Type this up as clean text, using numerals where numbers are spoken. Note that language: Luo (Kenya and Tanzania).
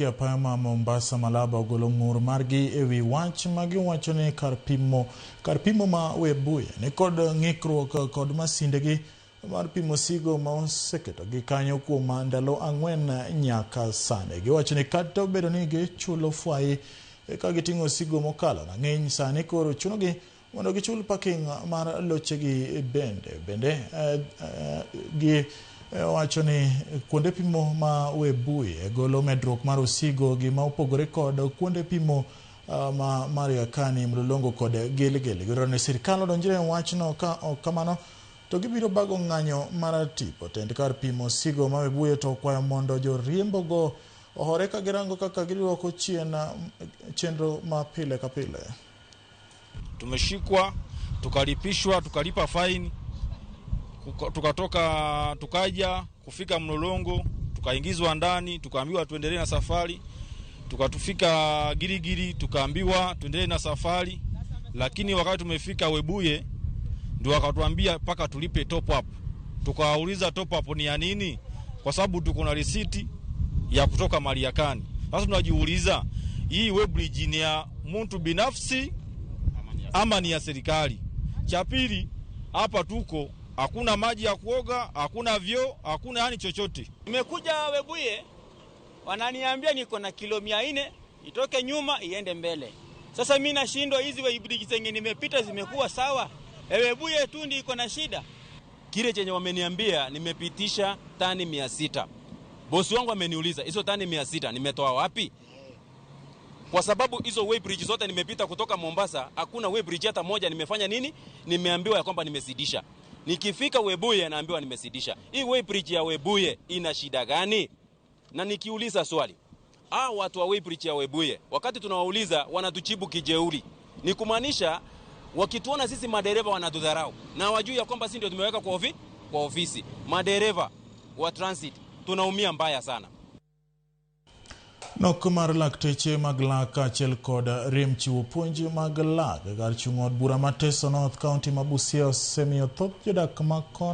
Apaya ma Mombasa Malaba ogolo ng'ur margi ewi wach ma giwacho ni kar pimo kar pimo ma Webuye ni kod ng'ikruok kod masindegi mar pimo osigo ma oseketogi kanyo kuom ndalo ang'wen nyaka sani. Giwacho ni kata obedo ni gichulo fwai ka giting'o osigo mokalo rang'iny sani koro chunogi mondo gichul parking mar lochegi bende. Bende gi wacho ni kuonde pimo ma Webuye golo medruok mar osigo gima opogore kod kuonde pimo ma Mariakani, Mlolongo kod Gilgil. Gidwaro ni sirkal odonjre e wachno ka ok kamano to gibiro bago ng'anyo mar tipo. Tend kar pimo osigo ma Webuye to okwayo mondo joriembogo ohore ka girango kaka giduoko chien chenro ma pile ka pile. Tumeshikwa, tukalipishwa, tukalipa faini, tukatoka, tukaja kufika Mlolongo, tukaingizwa ndani, tukaambiwa tuendelee na safari. Tukatufika Giligili, tukaambiwa tuendelee na safari, lakini wakati tumefika Webuye ndio wakatuambia mpaka tulipe top up. Tukawauliza top up ni ya nini, kwa sababu tuko na risiti ya kutoka Mariakani. Sasa tunajiuliza hii weighbridge ni ya mtu binafsi ama ni ya serikali? Cha pili, hapa tuko hakuna maji ya kuoga, hakuna vyoo, hakuna yani chochote. Nimekuja Webuye, wananiambia niko na kilo 400 itoke nyuma iende mbele. Sasa mi nashindwa, hizi weighbridge zenye nimepita zimekuwa sawa, Webuye tu ndio iko na shida. Kile chenye wameniambia nimepitisha tani 600. Bosi wangu ameniuliza hizo tani 600 nimetoa wapi? Kwa sababu hizo weighbridge zote nimepita kutoka Mombasa, hakuna weighbridge hata moja nimefanya nini? Nimeambiwa ya kwamba nimezidisha. Nikifika Webuye naambiwa nimezidisha. Hii weighbridge ya Webuye ina shida gani? Na nikiuliza swali, hao watu wa weighbridge ya Webuye wakati tunawauliza wanatujibu kijeuri. Ni kumaanisha wakituona sisi madereva wanatudharau na wajui ya kwamba sisi ndio tumeweka kwa ofisi. Madereva wa transit tunaumia mbaya sana. Nok mar lakteche mag lak kaachiel kod rem chiwo puonj mag lak kar chung' od bura ma Teso North County ma Busia osemiyo thoth jodak ma kono